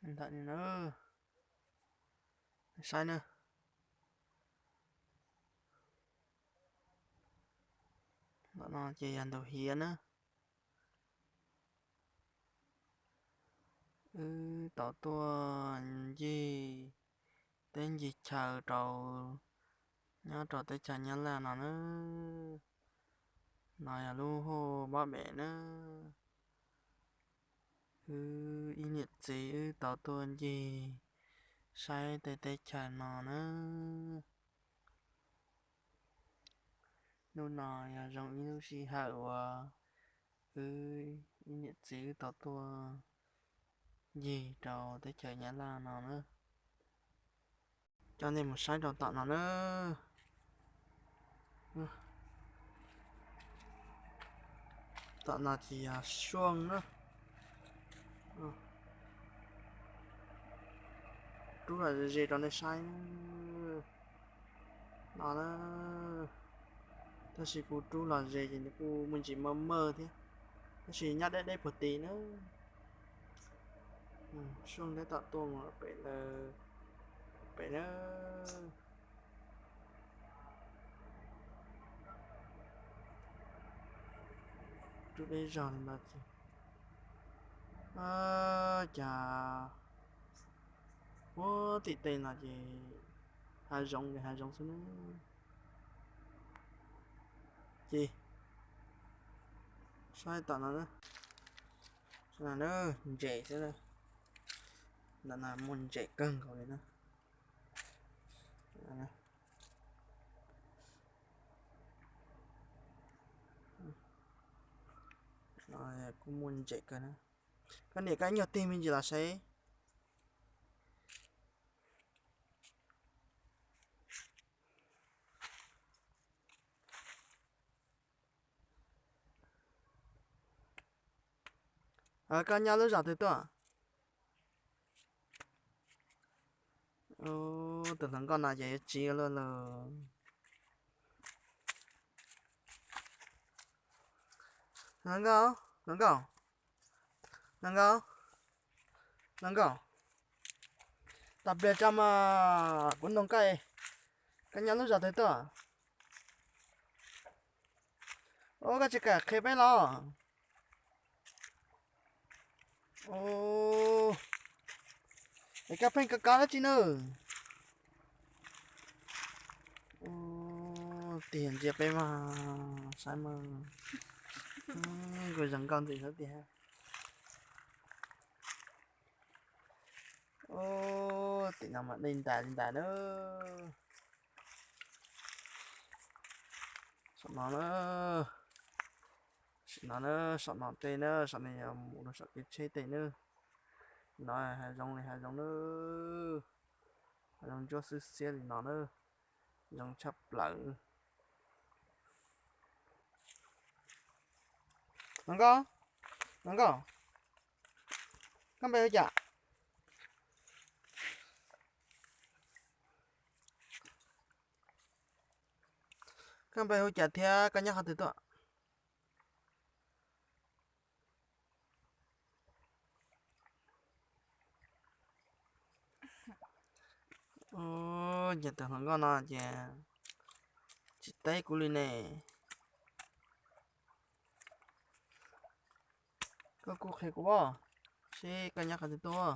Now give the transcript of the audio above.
Ntawm no na, saib na. Ntawm no ces yog ntug hiav na. Wb tau tuaj ncig teb ncig chaw rau nyob rau teb chaws Nyab Laj no na. No yog lub hauv Pab Pem na. Wb ib niam txiv wb tau tuaj ncig saib tej teb chaws no na. Hnub no yog zoo ib lub sij hawm uas wb ib niam txiv wb tau tuaj ncig rau teb chaws Nyab Laj no na. Coj nej mus saib rau tom no na. Tom no ces yog Suaj na. Rub los ze ze rau nej saib no na. Tab sis kuv rub los ze ces nws kuj muaj ntsis maj maj thiab, tab sis nyob deb deb puag tim na. Suaj neb tom tuaj mus pem lawm, pem na. Rub deb zog li no ces, cas puag tim tej no ces hav zoov li hav zoov xwb na. Ces saib tom no na, ntses xwb na. Ntawm no muaj ntses kawg nkaus li na. Kuj muaj ntses kawg na. Koj niam, koj ib nyuag tig me ntsis los saib. Koj nyob lub zos twg tuaj? Tus hluas nkauj no ces yuav tsiv luaj lawm. Hluas nkauj, hluas nkauj, hluas nkauj, hluas nkauj, tos pliag tso mas kuv nug koj, koj nyob lub zos twg tuaj? Ua koj tsis kam qhia peb los? Es koj pheej kov kov dab tsi na? Tiag ntsia peb mas saib mas, kuj zoo nkauj ntxim xwb tiag. Tim no mas dej ntais li ntais na. Saum no na, saum no na, saum no tej na, saum no yog mus rau saum kev tsheb tej na. No hav zoov li hav zoov na, hav zoov ntsuab xwb xiab li no na, zoo tshaj plaws. Hluas nkauj, hluas nkauj, koj npe hu cas? Koj npe hu cas thiab koj nyob qhov twg tuaj? Ces tus hluas nkauj no ces tsis teb kuv li ne. Koj kuj qhia kuv seb koj nyob qhov twg tuaj.